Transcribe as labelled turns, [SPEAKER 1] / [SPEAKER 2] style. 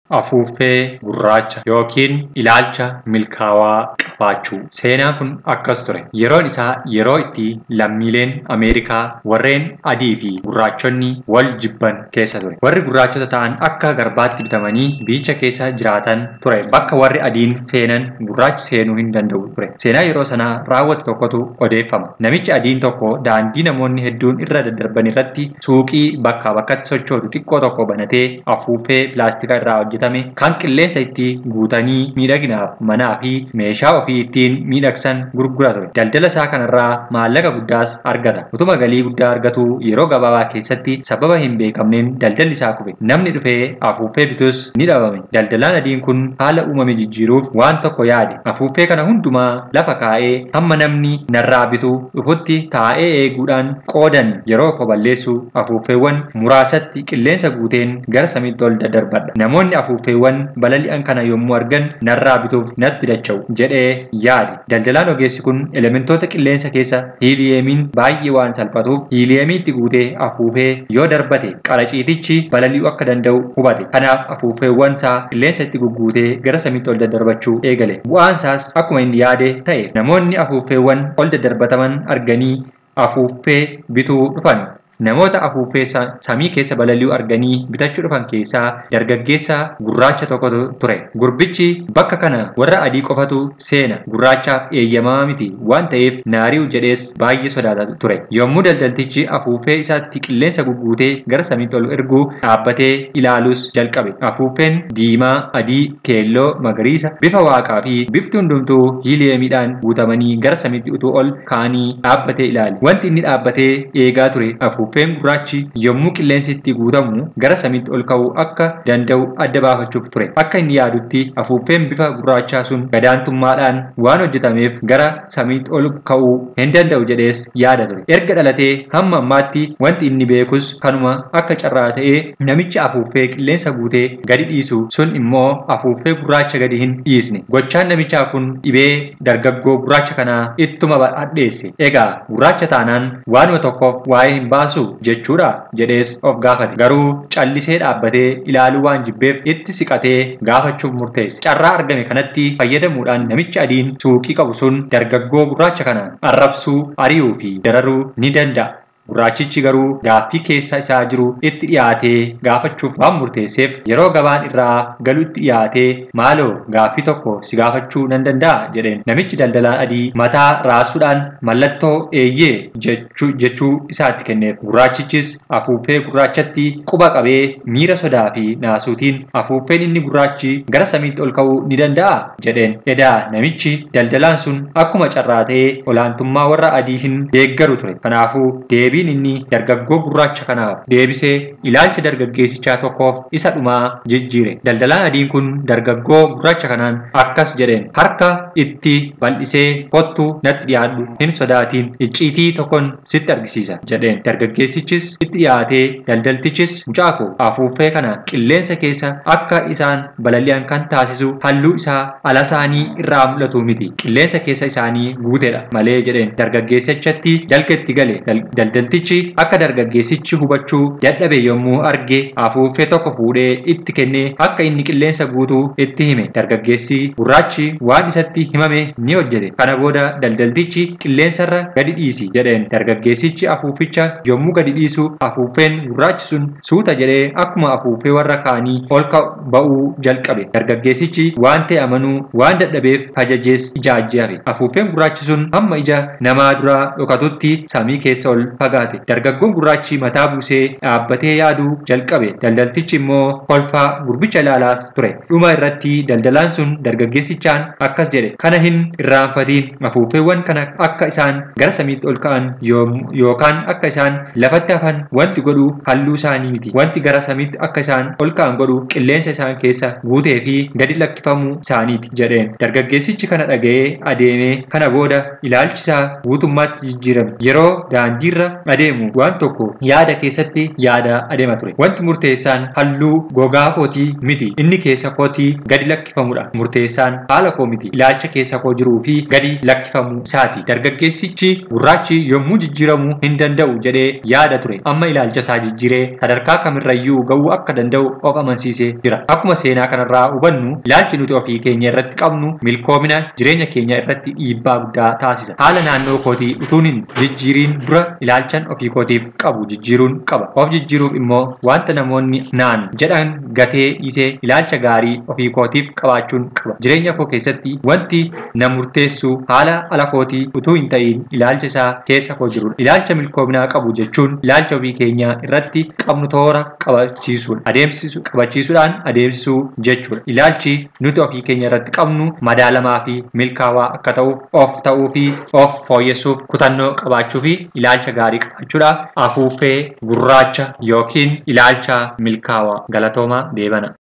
[SPEAKER 1] Afuuffee gurraacha yookiin ilaalcha milkaa'aa qabaachuu. Seenaan kun akkas ture. Yeroon isaa yeroo itti lammiileen Ameerikaa warreen adii fi gurraachonni wal jibban keessa ture. Warri gurraachota ta'an akka garbaatti bitamanii biyyicha keessa jiraatan ture. Bakka warri adiin seenan gurraachi seenuu hin danda'u ture. Seenaa yeroo sanaa raawwate tokkotu odeeffama. Namichi adiin tokko daandii namoonni hedduun irra daddarban irratti suuqii bakkaa bakkatti sochootu xiqqoo tokko banatee afuuffee pilaastika irraa hojjetame kan qilleensa itti guutanii miidhaginaaf manaa fi meeshaa ofii ittiin miidhagsan gurgura ture. Daldala isaa kanarraa maallaqa guddaas argata. Utuma galii guddaa argatu yeroo gabaabaa keessatti sababa hin beekamneen daldalli isaa kufe. Namni dhufee afuuffee bitus ni dhabame. Daldalaan adiin kun haala uumame jijjiiruuf waan tokko yaade. Afuuffee kana hundumaa lafa kaa'ee hamma namni narraa bitu dhufutti taa'ee eeguudhaan qoodan yeroo koo balleessu afuuffeewwan muraasatti qilleensa guuteen gara samiitti ol daddarbadha. Namoonni afuuffeewwan balali'an kana yommuu argan narraa bituuf natti dacha'u jedhee yaade. Daldalaan ogeessi kun elementoota qilleensa keessa hiiliyeemiin baay'ee waan salphatuuf hiiliyeemii itti guutee afuufee yoo darbate qaraciitichi balali'uu akka danda'u hubate. Kanaaf afuuffeewwan isaa qilleensa itti gugguutee gara samiitti ol daddarbachuu eegale. Bu'aan isaas akkuma inni yaade ta'e. Namoonni afuuffeewwan ol daddarbataman arganii afuuffee bituu dhufan. Namoota afuuffee samii keessa balali'u arganii bitachuu dhufan keessaa dargaggeessa gurraacha tokkotu ture. Gurbichi bakka kana warra adii qofatu seena, gurraachaaf eeyyamamaa miti waan ta'eef naari'u jedhees baay'ee sodaata ture. Yommuu daldaltichi afuuffee isaatti qilleensa gugguutee gara samiitti ol erguu dhaabbatee ilaaluus jalqabe. Afuuffeen diimaa, adii, keelloo, magariisa, bifa waaqaa fi bifti hundumtuu hiiliyeemiidhaan guutamanii gara samiitti utuu ol ka'anii dhaabbatee ilaale. Wanti inni dhaabbatee eegaa ture afuuffeen gurraachi yommuu qilleensi itti guutamu gara samiitti ol ka'uu akka danda'u adda baafachuuf ture. Akka inni yaadutti afuuffeen bifa gurraachaa sun gadaantummaadhaan waan hojjetameef gara samiitti ol ka'uu hin danda'u jedhees yaada ture. Erga dhalatee hamma ammaatti wanti inni beekus kanuma. Akka carraa ta'ee namichi afuuffee qilleensa guutee gadi dhiisu sun immoo afuuffee gurraacha gadi hin dhiisne. Gochaan namichaa kun dhibee dargaggoo gurraacha kanaa ittuma hadheesse. Egaa gurraacha taanaan waanuma tokkoof waa'ee hin baasu jechuudha jedhees of gaafate. Garuu callisee dhaabbatee ilaaluu waan jibbeef itti siqatee gaafachuuf murteesse. Carraa argame kanatti fayyadamuudhaan namichi adiin suuqii qabu sun dargaggoo gurraacha kanaan arrabsuu, ari'uu fi dararuu ni danda'a. Gurraachichi garuu gaaffii keessa isaa jiru itti dhiyaatee gaafachuuf waan murteesseef yeroo gabaan irraa galutti dhiyaatee, "Maaloo, gaaffii tokko si gaafachuu nan danda'a?" jedheen. Namichi daldalaan adii mataa raasuudhaan mallattoo eeyyee jechuu isaatti kenneef. Gurraachichis afuuffee gurraachatti quba qabee miira sodaa fi naasuutiin, "Afuuffeen inni gurraachi gara samiitti ol ka'uu ni danda'a?" jedheen. Edaa namichi daldalaan sun akkuma carraa ta'ee olaantummaa warra adii hin deeggaru ture. Kanaafuu deebii deebiin inni dargaggoo gurraacha kanaaf deebisee ilaalcha dargaggeessichaa tokkoof isa dhumaa jijjiire. Daldalaan adiin kun dargaggoo gurraacha kanaan akkas jedheen: "Harka itti bal'isee, kottu natti dhiyaadhu, hin sodaatiin, icciitii tokkon sitti argisiisa" jedheen. Dargaggeessichis itti dhiyaatee daldaltichis, "Mucaa koo, afuuffee kana qilleensa keessa akka isaan balali'an kan taasisu halluu isaa ala isaanii irraa mul'atu miti, qilleensa keessa isaanii guutedha malee" jedheen. Dargaggeessichatti dalga itti gale. Daldaltichi akka dargaggeessichi hubachuu dadhabe yommuu arge afuuffee tokko fuudhee itti kennee akka inni qilleensa guutuu itti hime. Dargaggeessi gurraachi waan isatti himame ni hojjete. Kana booda daldaltichi, "Qilleensarra gadi dhiisi" jedheen. Dargaggeessichi afuufficha yommuu gadi dhiisu afuuffeen gurraachi sun suuta jedhee akkuma afuuffee warra kaanii ol ba'uu jalqabe. Dargaggeessichi waan ta'e amanuu waan dadhabeef fajajees ijaajjee hafe. Afuuffeen gurraachi sun hamma ija namaa duraa dhokatutti samii keessa ol fagaate. Dargaggoon gurraachi mataa buusee dhaabbatee yaaduu jalqabe. Daldaltichi immoo kolfaa gurbicha ilaalaa ture. Dhuma irratti daldalaan sun dargaggeessichaan akkas jedhe: "Kana hin irraanfatiin. Afuuffeewwan kana akka isaan gara samiitti ol ka'an yookaan akka isaan lafatti hafan wanti godhu halluu isaanii miti. Wanti gara samiitti akka isaan ol ka'an godhu qilleensa isaan keessa guutee fi gadi lakkifamuu isaaniiti" jedheen. Dargaggeessichi kana dhaga'ee adeemee kana booda ilaalchi isaa guutummaatti jijjiirame. Yeroo daandiirra adeemu waan tokko yaada keessatti yaada adeema ture. Wanti murteessaan halluu gogaa kootii miti. Inni keessa kootii gadi lakkifamudha. Murteessaan haala koo miti. Ilaalcha keessa koo jiruu fi gadi lakkifamuu isaati. Dargaggeessichi gurraachi yommuu jijjiiramuu hin danda'u jedhee yaada ture. Amma ilaalcha isaa jijjiiree sadarkaa kamirrayyuu ga'uu akka danda'u of amansiisee jira. Akkuma seenaa kanarraa hubannu ilaalchi nuti ofii keenya irratti qabnu milkoomina jireenya keenya irratti dhiibbaa guddaa taasisa. Haala naannoo kootii utuun hin jijjiiriin dura ilaalchan ofii kootiif qabu jijjiiruun qaba. Of jijjiiruuf immoo wanta namoonni naan jedhan gatee dhiisee ilaalcha gaarii ofii kootiif qabaachuun qaba. Jireenya koo keessatti wanti na murteessu haala ala kootii utuu hin ta'in ilaalcha isaa keessa koo jirudha. Ilaalcha milkoominaa qabu jechuun ilaalcha ofii keenya irratti qabnu toora qabachiisuudha. Adeemsisu qabachiisuudhaan adeemsisuu jechuudha. Ilaalchi nuti ofii keenya irratti qabnu madaalamaa fi milkaawaa akka ta'uuf of ta'uu fi of fooyyessuuf kutannoo qabaachuu fi ilaalcha gaarii qabaachuudhaaf afuuffee gurraacha yookiin ilaalcha milkaawaa galatoomaa deebana.